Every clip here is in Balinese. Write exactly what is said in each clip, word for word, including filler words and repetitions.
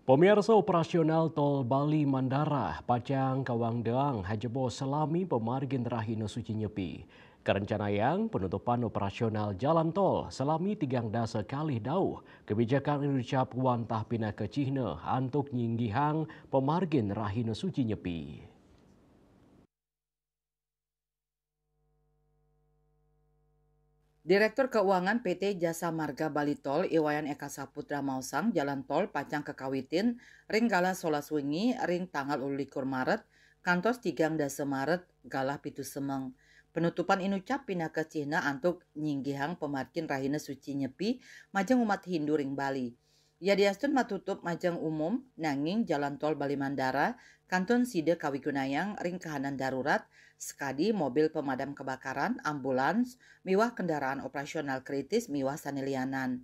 Pemirsa, operasional Tol Bali Mandara pacang kawangdeang jebos selami pemargin Rahina Suci Nyepi. Karencanayang penutupan operasional jalan tol selami tigang dasa kalih dauh. Kebijakan inucap wantah pinaka cihna antuk nyinggihang pemargin Rahina Suci Nyepi. Direktur Keuangan P T Jasa Marga Bali Tol, I Wayan Eka Saputra maosang, jalan tol pacang kakawitin ring galah solas wengi ring tanggal wolu likur Maret kantos tigang dasa Maret galah pitu semeng. Penutupan inucap pinaka cihna antuk nyinggihang pemargin Rahina Suci Nyepi majeng umat Hindu ring Bali. Yadiastun matutup majeng umum, nanging jalan tol Bali Mandara kantun sida kawigunayang ring kahanan darurat, sakadi mobil pemadam kebakaran, ambulans, miwah kendaraan operasional kritis miwah sane lianan.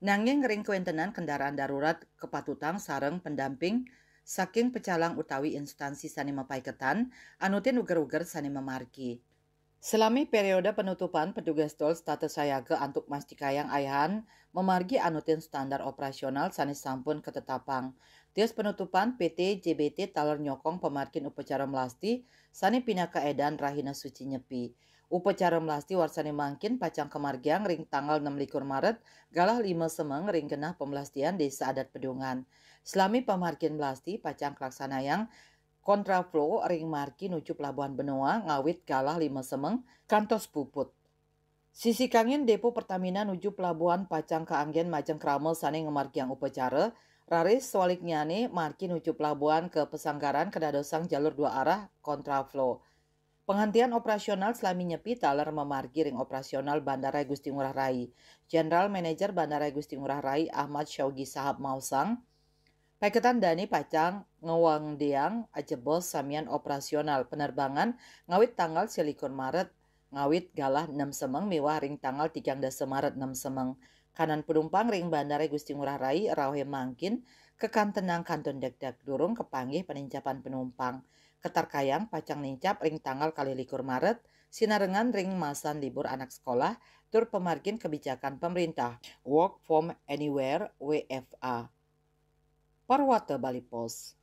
Nanging ring kawentenan kendaraan darurat kapatutang sareng pendamping saking pecalang utawi instansi sane mapaiketan, anutin uger-uger sane mamargi. Selami periode penutupan, petugas tol setata sayaga antuk mastikayang ayahan mamargi anutin standar operasional sane sampun katetapang. Tios penutupan, P T J B T taler nyokong pamargin upacara melasti sane pinaka edan Rahina Suci Nyepi. Upacara melasti warsane mangkin pacang kamargiang ring tanggal enam likur Maret galah lima semeng ring genah pemelastian Desa Adat Pedungan. Selami pamargin melasti pacang kalaksanayang kontraflow ring margi nuju Pelabuhan Benoa ngawit galah lima semeng kantos puput. Sisi kangin Depo Pertamina nuju pelabuhan pacang kaanggen majeng krama sane ngamargiang upacara, raris sebaliknyane margi nuju pelabuhan ka Pesanggaran kadadosang jalur dua arah kontraflow. Penghentian operasional selami nyepi taler mamargi ring operasional Bandara Gusti Ngurah Rai. General Manager Bandara Gusti Ngurah Rai Ahmad Syaugi Sahab maosang, paiketan dane pacang ngwangdeang ajebos samian operasional penerbangan ngawit tanggal selikur Maret ngawit galah enam semeng miwah ring tanggal tigang dasa Maret enam semeng. Kanan penumpang ring Bandara Gusti Ngurah Rai rauhe mangkin kakantenang kantun degdeg durung kapanggih panincapan penumpang. Katarkayang pacang nincap ring tanggal kalih likur Maret, sinarengan ring masan libur anak sekolah, tur pamargin kebijakan pemerintah Work from Anywhere, W F A. Parwata Bali Post.